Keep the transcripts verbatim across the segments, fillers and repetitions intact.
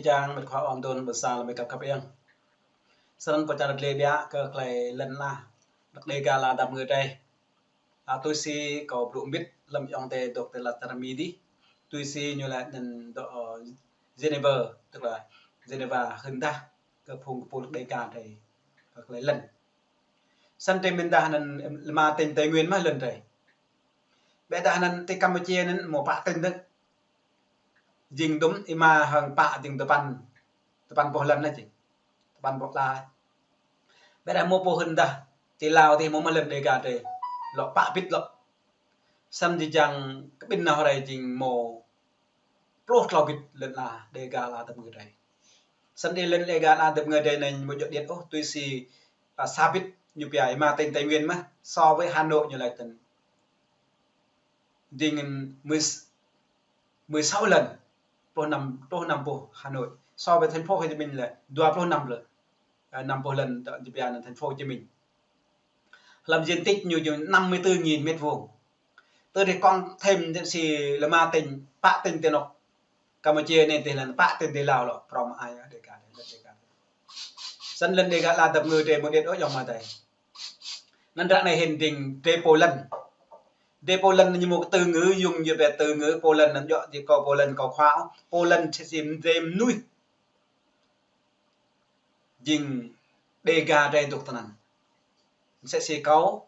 Čang mĕt khua ôn tun bơsa lăm kăp kăp yang. Srăng kâo čang rơdlê biă kơ tơlơi lŏn ala, dêh Dega la dap ngui drơi. A, tui si kâo blŭ mbĭt lăm yŏng tê dŏ tê la tơrmi dih. Tui si ñu laĭ anŭn dŏ, ơ, Geneva, tức là Geneva hơndah kơ phung kơpul Dega drơi kơ tơlơi lŏn. Srăng tê mĭn dah anŭn lima tỉnh Tây Nguyên mơ̆ lŏn drơi. Ƀiă dah anŭn tê Campuchia anŭn mơ̆ pă tỉnh dơ̆ng. Jing dŭm êma hăng pă jing tơpăn, tơpăn boh lŏn anai jing. Tơpăn boh lŏn. Ƀiă dah mơ̆ pô hơndah tê Lao tê mơ̆ mơ̆ lŏn Dega drơi. Lŏ pă bit lŏ. Srăng jing jang kơ ƀing nao rai jing mơ̆ pluh klâo bit lŏn ala Dega la dap ngui drơi. Srăng đĭ lŏn Dega la dap ngui drơi anai mơ̆ djŏ điêt ôh, tui si, a, sa bit ñu pia êma tỉnh Tây Nguyên mơ̆, so với Hà Nội ñu laĭ tơ̆n. Jing mười, mười sáu lần, pluh năm, pluh năm boh Hà Nội. So với thành phố Hồ Chí Minh là dua pluh năm lần. À, năm boh lŏn tơ ñu pia anŭn thành phố Hồ Chí Minh. Lăm diện tích ñu jing năm mươi tư nghìn mét vuông. Tơ drơi cộng thêm si lima tỉnh, pă tỉnh tê anŏ Campuchia anai tê lŏn pă tỉnh tê Lao lŏ, prong ai Dega, Dega. Srăng lŏn Dega la dap ngui drơi mơ̆ điêt ôh yŏng mơ̆ tê. Anŭn ră anai hĭn jing drơi Poland. Drơi Poland ñu mơ̆ kơ từ ngữ, yŭng ñu ƀiă từ ngữ Poland anŭn djŏ jing kâo Poland kâo khua. Poland si si drơi mơnuih. Jing Dega drơi dŏ tơ anŭn. Msĕ si kâo,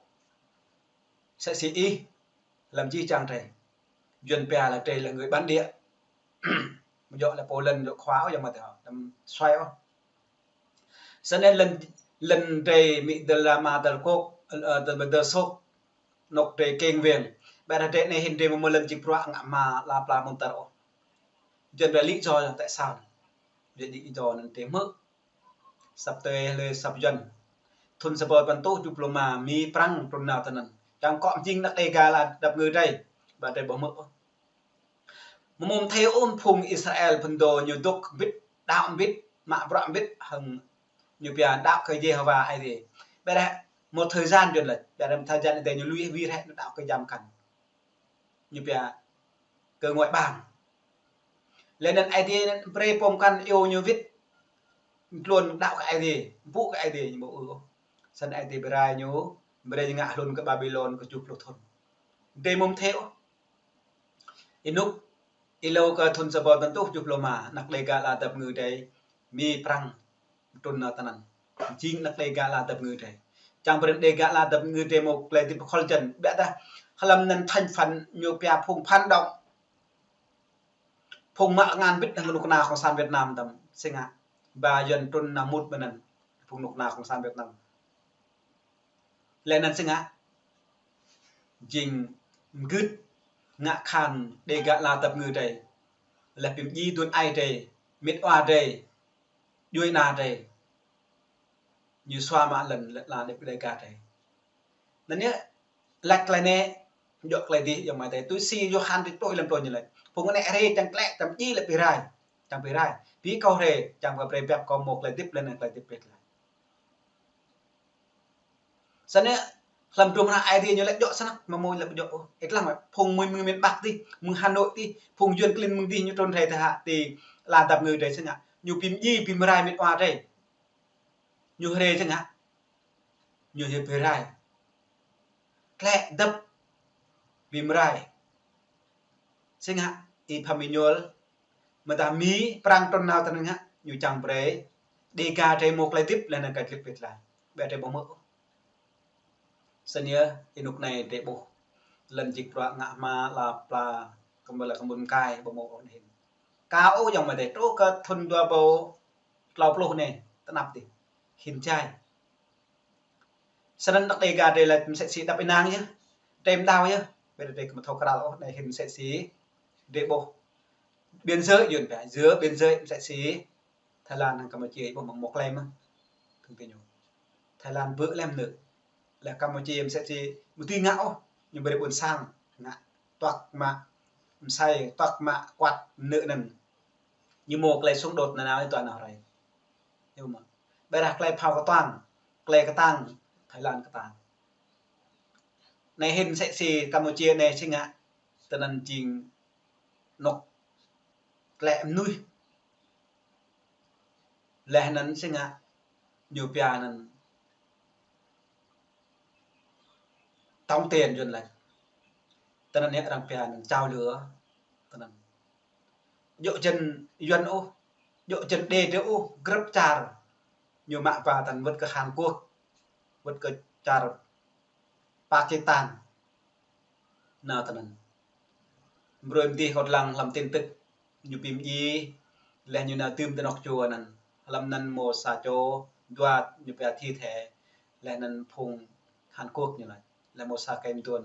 msĕ si ih, lăm jih jang drơi. Yuan pia là drơi là người bản địa. Mơ̆ djŏ la Poland djŏ khua ôh, yŏng mơ̆ tê hŏ, lăm suai ôh. Srăng anai lŏn, lŏn drơi mĭ dơla ma dơl kôk, ơ, dơl ma dơl sôk, anŏ drơi keng weng. Ƀiă dah drơi anai hĭn drơi mơ̆ mơ̆ lŏn jing bruă ngă ma la pla mơ̆n tơr ôh. Jing ƀiă lý do tại sao? Jing lý do anŭn tê mơ̆. Săp tê lĕ săp Yuan. Thŭn sa rơbâo păn rơtuh tơjuh pluh rơma, Mi Prăng trŭn nao tơ anŭn. Čang kŏ jing dêh Dega la dap ngui drơi. Ƀiă drơi ƀu hmư̆ ôh. Mơ̆ mơ̆ thâo ôh phung Israel phŭn dô ñu dŏ mbĭt, đaŏ mbĭt, mă bruă mbĭt, hăng ñu pia đaŏ kơ Yêhôwa Aê Diê. Ƀiă dah một thời gian Yuan laĭ, ƀiă dah một thời gian Aê Diê ñu lui wir hĕ ñu đaŏ kơ jam kăn. Ñu pia kơ ngoại bang. Lĕ anŭn Aê Diê anŭn brơi pơm kăn iâu ñu wĭt. Tluôn đaŏ kơ Aê Diê, ƀuh kơ Aê Diê ñu ƀu ư ôh. Srăng Aê Diê brơi ñu, brơi ñu ngă hlŭn kơ Babilôn kơ tơjuh pluh thŭn. Drơi mơ̆ thâo ôh. Ênuk, êlâo kơ thŭn sa rơbâo păn rơtuh tơjuh pluh rơma, dêh Dega la dap ngui drơi, Mi Prăng trŭn nao tơ anŭn. Jing dêh Dega la dap ngui drơi. Čang brơi Dega la dap ngui drơi mơ̆ tơlơi dĭp pơkhŏl jăn. Ƀiă dah, hlăm anŭn thành phần ñu pia phung phản động. Phung mă ngăn bit hăng kơnuk kơna Cộng sản Việt Nam tăm, si ngă. Ba Yuan trŭn nao mŭt ƀơi anŭn. Phung kơnuk kơna Cộng sản Việt Nam. Lĕ anŭn si ngă. Jing mơgưt ngă khan Dega la dap ngui drơi. Lĕ pim ji dun ai drơi, mĭt wa drơi, djuai ana drơi. Ñu sua mă lŏn, lŏn la dêh Dega drơi. Anŭn yơh, laĭ tơlơi anai, djŏ tơlơi dih yŏng mơ̆ tê. Tui si Yôhan rĭm pluh lăm pluh ñu laĭ. Phung anai rai čang tlĕ, čang ji lĕ pơrai. Čang pơrai. Bi kâo rai, čang pơrai biă kâo mơ̆ tơlơi dĭp lĕ anŭn tơlơi dĭp pĕt laih. Srăng anai, hlăm dŭm hră Aê Diê ñu laĭ djŏ snăk, mơ̆ mơ̆ laĭ djŏ ôh. Ih lăng mơ̆, phung mơ̆ng, mơ̆ng miền Bắc dih, mơ̆ng Hà Nội dih, phung Yuan klin mơ̆ng dih ñu trŭn rai tơ hă, tê la dap ngui drơi si ngă. Ñu pim ji, pim rai mĭt wa drơi. Ñu rai si ngă. Ñu rai pơrai. Tlĕ dăp pim rai. Si ngă, ih pơmĭn ñuăl, mơ̆ dah Mi Prăng trŭn nao tơ anŭn ngă, ñu čang brơi Dega drơi mơ̆ tơlơi dĭp lĕ anŭn kơ dĭp pĕt laih. Ƀiă drơi ƀu hmư̆. Srăng yơh, ênuk anai drơi ƀuh. Lŏn jing bruă ngă ma la pla, kơmơ̆ la kơmơ̆n kai, ƀu hmư̆ ôh anŭn hĭn. Kâo ôh yŏng mơ̆ tê, truh kơ thŭn dua rơbâo klâo pluh anai, tơnap dih. Hĭn jai. Srăng dêh Dega drơi laĭ mơsĕ si đăp ênang yơh. Drơi mơdao yơh. Ƀiă drơi kơ mơ̆ thâo krăl ôh, anai hĭn mơsĕ si. Drơi ƀuh. Biên giới Yuan pia, giữa biên giới mơsĕ si Thái Lan hăng Campuchia ƀuh mơ̆ng mơ̆ tơlơi mơ̆. Thông tin ñu. Thái Lan bư̆ lem nư. Lĕ Campuchia mơsĕ si mơ̆ tui ngă ôh. Ñu brơi ƀôn sang ngă. Tuak mă. Msai tuak mă kuat nư anŭn. Ñu mơ̆ tơlơi xung đột nanao ih tuan nao rai. Yơh mơ̆. Ƀiă dah tơlơi phao kơtuang, tơlơi kơtang, Thái Lan kơtang. Anai hĭn mơsĕ si Campuchia anai si ngă, tơ anŭn jing anŏ tlĕ mơnuih. Laih anŭn si ngă ñu pia anŭn tống tiền Yuan laĭ. Tơ anŭn yơh arăng pia anŭn chào lửa. Tơ anŭn. Djơ̆ jăn Yuan ôh, djơ̆ jăn Đê tơ ôh, grăp čar. Ñu mă pă tăn wơ̆t kơ Hàn Quốc, wơ̆t kơ čar Pakistan. Nao tơ anŭn. Brơi mơdih kâo lăng hlăm tin tức, ñu pim djai, laih ñu nao dưm tơ anŏ čô anŭn. Hlăm anŭn mâo sa čô, dua ñu pia thi thể, laih anŭn phung Hàn Quốc ñu laĭ, laih mâo sa kơm tuan.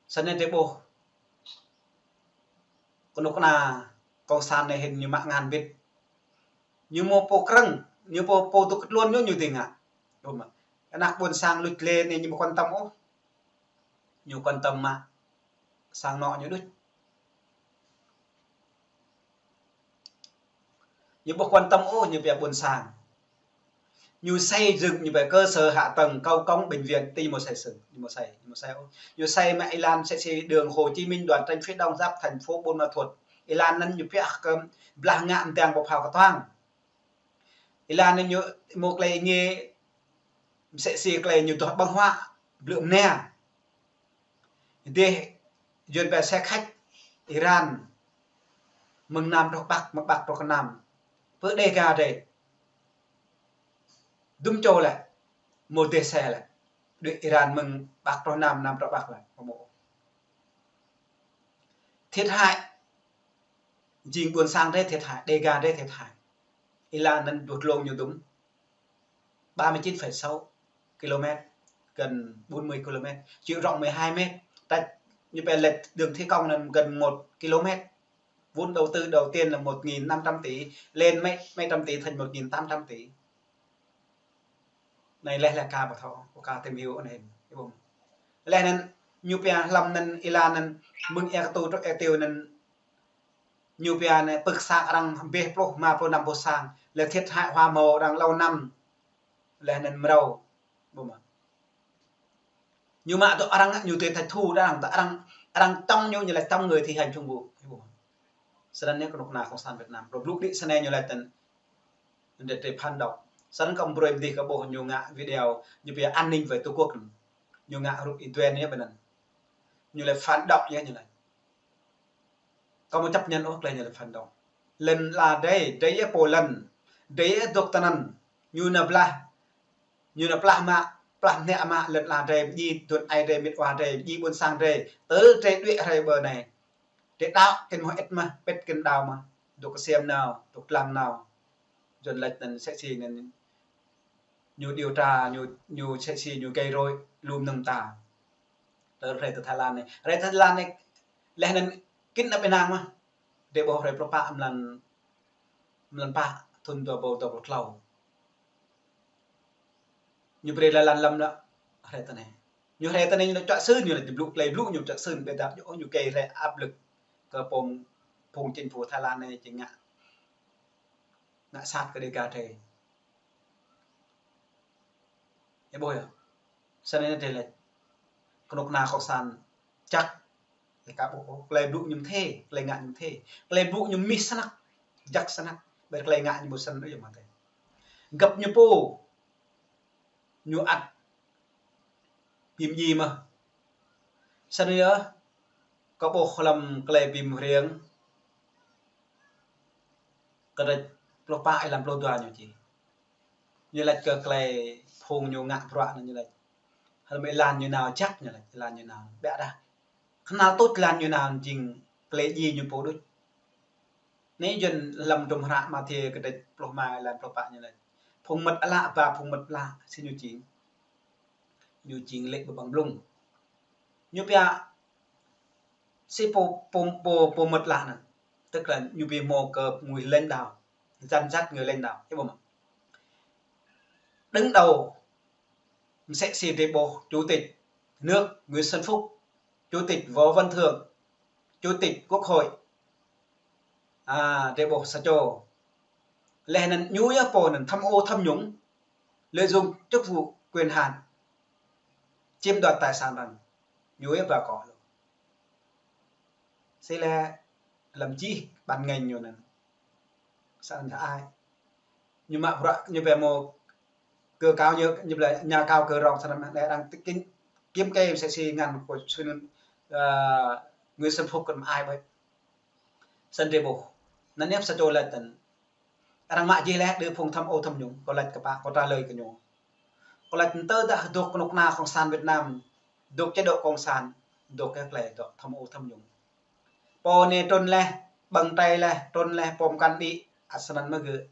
Snăn drei ƀuh kơnuk kơna cộng sản anai hĭn ñu mă ngăn bĭt. Ñu mâo pô krơ̆ng, ñu pô, pô dôk kơtluôn ñu, ñu dưi ngă. Ƀuh mơ̆. Anak ƀôn sang luč lĕ anai ñu ƀu quan tâm ôh. Ñu quan tâm mă sang anŏ ñu đôč. Ñu ƀu quan tâm ôh, ñu pia ƀôn sang. Ñu xây dựng ñu pia cơ sở hạ tầng, cầu cống, bệnh viện, ti ñu mâo xây dựng, ñu mâo xây, ñu mâo xây ôh. Ñu xây mă êlan msĕ si đường Hồ Chí Minh đoạn tránh phía đông giáp thành phố Buôn Ma Thuột. Êlan anŭn ñu pia kơ blah ngă mơdang ƀu phao kơtuang. Êlan anŭn ñu mâo klei ngă msĕ si klei ñu tuh ƀơ̆ng huă, blư̆ mnia. Dêh, Yuan pia xe khách Iran, mơ̆ng Nam truh Bắc, mơ̆ng Bắc truh kơ Nam. Pơ Đêga drei. Dŭm čô lĕ, mâo dêh xe lĕ. Đuaĭ Iran mơ̆ng Bắc truh Nam, Nam truh Bắc lĕ. Mâo mơ̆. Thiệt hại. Jing ƀôn sang drei thiệt hại, Đêga drei thiệt hại. Êlan anŭn dŏ dlông ñu dŭm. Ba mươi chín phẩy sáu ki lô mét, gần bốn mươi ki lô mét, chiều rộng mười hai mét. Ta, ñu pia lệch đường thi công là gần một ki lô mét. Vốn đầu tư đầu tiên là một nghìn năm trăm tỷ, lên mấy, mấy trăm tỷ thành một nghìn tám trăm tỷ. Anai laih laih ka ƀu thâo, ƀu ka tìm hiểu anai, ƀuh. Laih anŭn ñu pia hlăm anŭn êlan anŭn mơ̆ng Ea Kơtu truh Ea Tiêu anŭn ñu pia anai pơ̆k sang arăng ƀĕ pluh, ma pluh, năm pluh sang, lĕ thiệt hại hoa màu arăng lâu năm. Laih anŭn mrâo. Ƀuh mơ̆. Ñu mă tơ arăng ñu tê thạch thu arăng, tơ arăng, arăng tŏng ñu, ñu laĭ tŏng người thi hành công vụ. Ƀuh mơ̆. Snăn anai kơnuk kơna cộng sản Việt Nam. Rŏ blŭ đĭ snei ñu laĭ tăn. Ndê tê phản động. Snăn kơ brơi mơdih kơ ƀuh ñu ngă video, ñu pia an ninh về Tổ quốc. Ñu ngă rup Y Duên ñu ƀơi anŭn. Ñu laĭ phản động ñu, ñu laĭ. Kâo ƀu chấp nhận ôh klei ñu laĭ phản động. Lŏn ala drei, drei yơh pô lŏn, drei yơh dŏ tơ anŭn. Ñu nao blah, ñu nao blah mă, blah mniă mă lŏn ala drei, djai aduôn aê drei, mĕt wa drei, djai ƀôn sang drei, tơ drei đuaĭ hrơi ƀơ anai. Drei đaŏ kơ mơh ĕt mơh, pĭt kơ đaŏ mơh, dŏ kơsiam nao, dŏ lăng nao. Yuan laĭ anŭn msĕ si anŭn ñu điều tra, ñu, ñu msĕ si ñu gây rối lum nơng ta. Tơ hrơi tơ Thái Lan anai. Hrơi Thái Lan anai, laih anŭn kĭn nao ƀơi anăp mơh. Drei ƀuh hrơi pluh pă mlan, mlan pă thŭn dua ƀâo dua pluh klâo. Ñu brơi laih lăn lăm nao hrơi tơ anai. Ñu hrơi tơ anai ñu čuă sưn, ñu laĭ blŭ klei blŭ ñu čuă sưn, ƀiădah ñu, ñu kơ hrơi áp lực kơ phung, phung chính phủ Thái Lan anai či ngă, ngă sat kơ Đêga drei. Ơ ƀuh yơh. Snăn anai drei laĭ. Kơnuk kơna cộng sản jăk. Laĭ ka ƀuh, klei blŭ ñu mơthê, klei ngă ñu mơthê. Klei blŭ ñu mĭn snăk, jăk snăk. Ƀiădah klei ngă ñu ƀu snăn ôh yơh mơ̆ tê. Găp ñu pô, ñu ăt bi mdjai mơh. Snăn yơh, kâo ƀuh hlăm klei bi mriăng, kơdrêč pluh pă êlan pluh dua ñu čih. Ñu laĭ kơ klei phung ñu ngă bruă anŭn ñu laĭ. Hlăm êlan ñu nao jăk ñu laĭ, êlan ñu nao. Ƀiădah. Kơnăl tuč êlan ñu nao jing klei djai ñu pô đôč. Anai Yuan hlăm hdruôm hră Mathiơ kơdrêč pluh rơma êlan pluh pă ñu laĭ. Phung mơmŏt ală ba phung mơmŏt ală si ñu jing. Ñu jing lĕ ƀơ̆ng blung. Ñu pia si pô, pô, pô, pô mơmŏt ală anŭn. Tức là ñu bi mơ̆ kơ người lãnh đạo, dẫn dắt người lãnh đạo. Ơ ƀuh mơ̆. Đứng đầu msĕ si drei ƀuh Chủ tịch nước Nguyễn Xuân Phúc, Chủ tịch Võ Văn Thưởng, Chủ tịch Quốc hội, à, drei ƀuh sa čô. Laih anŭn ñu yơh pô anŭn tham ô tham nhũng, lợi dụng chức vụ quyền hạn, chiếm đoạt tài sản arăng. Ñu yơh ba kơ lu. Sĭt lĕ hlăm jih ban ngành ñu anŭn. Sa anŭn thâo ai. Ñu mă bruă ñu pia mơ̆ kơ kâo ñu, ñu pia nhà cao cửa rộng, sơnăm anai arăng tơkĭn, kiểm kê mơsĕ si ngăn kơ sui anŭn, ơ, Nguyễn Xuân Phúc kơ mă ai ƀơi. Săn rê ƀuh. Anŭn yơh sa čô laĭ tăn. Arăng mă jih laih đơ phung tham ô tham nhũng, kâo laĭ kơ pă, kâo trả lời kơ ñu. Kâo laĭ tơ dah dŏ kơnuk kơna cộng sản Việt Nam, dŏ chế độ cộng sản, dŏ kơ klei dŏ tham ô tham nhũng. Pô anai trŭn laih, ƀơ̆ng trai laih, trŭn laih, pô mơkăn đĭ, ăt sơnăn mơ̆ gơ̆.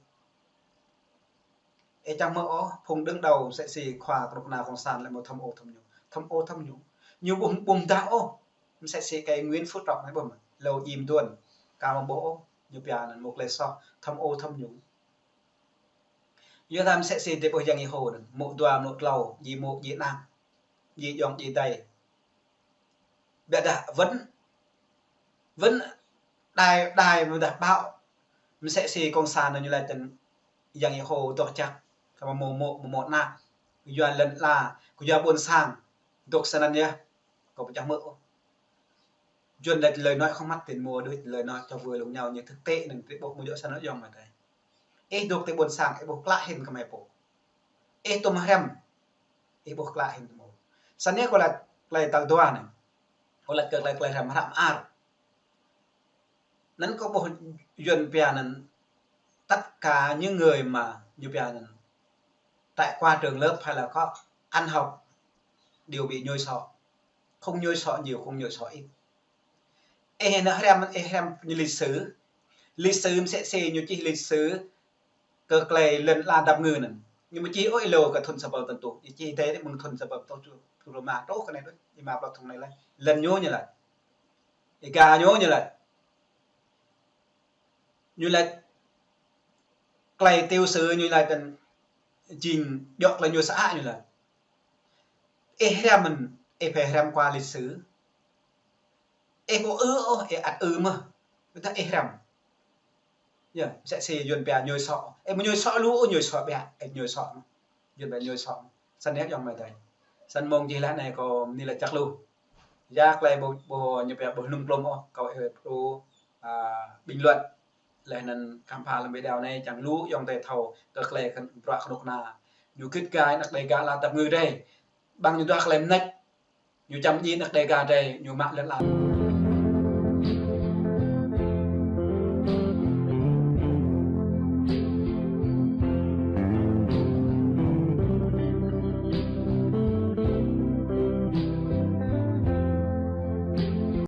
Ih čang hmư̆ ôh, phung đứng đầu mơsĕ si khua kơnuk kơna cộng sản lĕ mơ̆ tham ô tham nhũng. Tham ô tham nhũng. Ñu ƀu, ƀu mơdah ôh. Mơsĕ si kơ Nguyễn Phú Trọng anai ƀu mơ̆. Lâo jim duôn. Kâo mơ̆ ƀuh ôh. Ñu pia anŭn mơ̆ klei soh. Tham ô tham nhũng. Yua dah mơsĕ si dê ƀuh Yang Yêhô anŭn. Mơ̆ dua, mơ̆ tlâo, ji mơ̆ ji ană. Ji ayŏng ji adơi. Biă dah wơ̆n, wơ̆n đai, đai mơ̆ dah ƀâo. Mơsĕ si cộng sản anŭn ñu laĭ tăn Yang Yêhô dŏ čăk. Kơ mơ̆ mơ̆, mơ̆ mơ̆ ană. Kơ yua lŏn ala, kơ yua ƀôn sang. Dŏ sơnăn yơh. Kâo ƀu čang hmư̆ ôh. Yuan laĭ lời nói không mất tiền mua, đôi lời nói cho vừa lòng nhau, nhưng thực tế anŭn tơlơi ƀuh mơ̆ djơ̆ săn ayŏng amai adơi. Ih dŏ tơ ƀôn sang, ih ƀuh klă hĭn kơ mơi pô. Ih tŭm hriăm, ih ƀuh klă hĭn tŭm ôh. Săn anai kâo laĭ klei tal dua anai. Kâo laĭ kơ klei, klei hriăm hră mơar. Anŭn kâo ƀuh Yuan pia anŭn, tất cả những người mà ñu pia anŭn trải qua trường lớp hay là có ăn học đều bị nhồi sọ. Không nhồi sọ nhiều, không nhồi sọ ít. Ih anŭn hriăm, ih hriăm ñu lịch sử. Lịch sử mơsĕ si ñu čih lịch sử kơ klei lŏn ala dap ngư anŭn. Ñu mơ̆ čih ôh ih lâo kơ thŭn sapăn tăn tuh. Ñu čih dêh mơ̆ng thŭn sapăn tăn tuh truh, truh Rôma truh kơ anai đôč. Ih mă blŏk thŭn anai laih. Lŏn ñu ñu laĭ. Ih ga ñu ñu laĭ. Ñu laĭ klei tiểu sử ñu laĭ tăn jing djŏ klei ñu sa ñu laĭ. Ih hriăm mơ̆n, ih phải hriăm qua lịch sử. Ih ƀu ư ôh, ih ăt ư mơ̆. Ƀiădah ih hriăm. Yơh, mơsĕ si Yuan pia nhồi sọ. Ih ƀu nhồi sọ lu ôh, nhồi sọ biă, ih nhồi sọ. Yuan pia nhồi sọ. Săn anai ayŏng amai adơi. Săn mơ̆ng jih laih anai kâo bơni laĭ čăk lu. Yua klei ƀu, ƀu ñu pia ƀu hnum klŏm ôh, kâo ih ƀu, a, bình luận. Laih anŭn khám phá lăm video anai čang lu ayŏng adơi thâo kơ klei kơ bruă kơnuk kơna. Ñu git gai anăk Dêga ala dap ngư adai. Ƀăng ñu duah klei mơneč. Ñu čăm djik anăk Dêga adai, ñu mă lŏn ala.